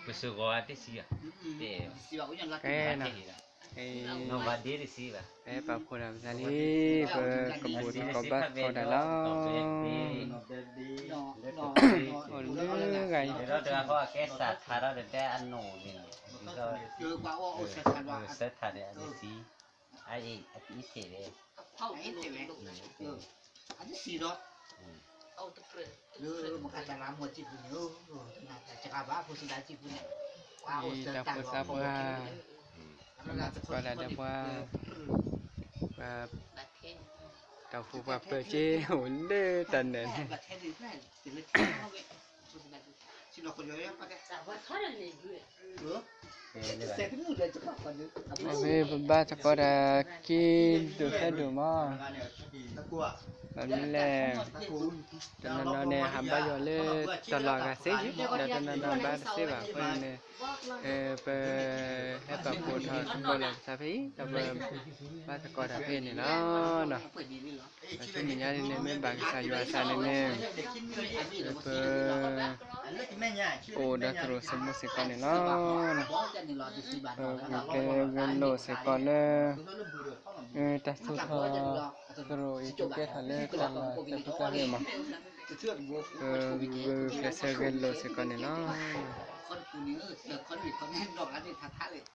ပစဂီၤအတစံဘၣ်, တစံဘၣ်အိၣ်ညါလီၤတ့ၢ်ဘၣ်တ့ၢ်ဘၣ်, နီၢ်ဘၣ်ဒ့တစံဘၣ်, ပပာ်ဖှိၣ်ဒီးပသးလံ, ပကဘူးသကိးဘၣ်သကိးတၢ်လီၤ, အိၣ်လၢဂၤအံၤ, ဒီးတဂၤဃီအကဲစးထါထီၣ်ဒီးတဲအနိၣ်န့ၣ်, စးထါန့ၣ်အတစံ, အအံၤအတအံၤတ့ၢ်ဝဲ, အတစံဒီး, လၢမကတလါမီၢ်စံပူၤန့ၣ်, တၢ်ဖိသၣ်ပှၢ်, သကိးတၢ်ဒီးပှၤ, ပှၤ, တၢ်အိၣ်ဖှိၣ်ပှၤပၢၢ်က့ၤအိၣ်လၢတၢ်နၢၤန့ၣ်, အဝဲပဘါသကိးဒီးက့ၤဒိၣ်ဖဲဒိၣ်မး, ဘၣ်မနုၤလဲၣ်, တနီၤနီၤန့ၣ် ဟးဘါယွၤလၢတၢ်လီၢ်အဂၤသ့, ဒီးတနီၤနီၤဘါတသ့ဘၣ်အဃိန့ၣ်, ပဟဲပာ်ဖှိၣ်ထီၣ်သကိးလီၤပသးဖဲအံၤ ဒီးပဘါသကိးတၢ်ဖဲအံၤန့ၣ်လီၤ. ပဆူမဲာ်ညါန့ၣ်န့ၣ် မ့ၢ်ဘၣ်ကစၢ်ယွၤအသးန့ၣ်န့ၣ်, ပ, ပအိၣ်ဒီးသရိာ်စိမိၣ်စ့ၢ်ကီးန့ၣ်လီၤ. ပဂုာ်ကျဲးဂဲၤလိာ်စ့ၢ်ကီးလၢ, တၢ်သူၣ်ထီၣ်သရိာ်အံၤကကဲထီၣ်လၢတၢ်လီၢ်တဖျၢၣ်ဖျၢၣ်မး, ပဂုာ်ကျဲးစၢးဂဲၤလိာ်စ့ၢ်ကီးန့ၣ်လီၤ. ဒီး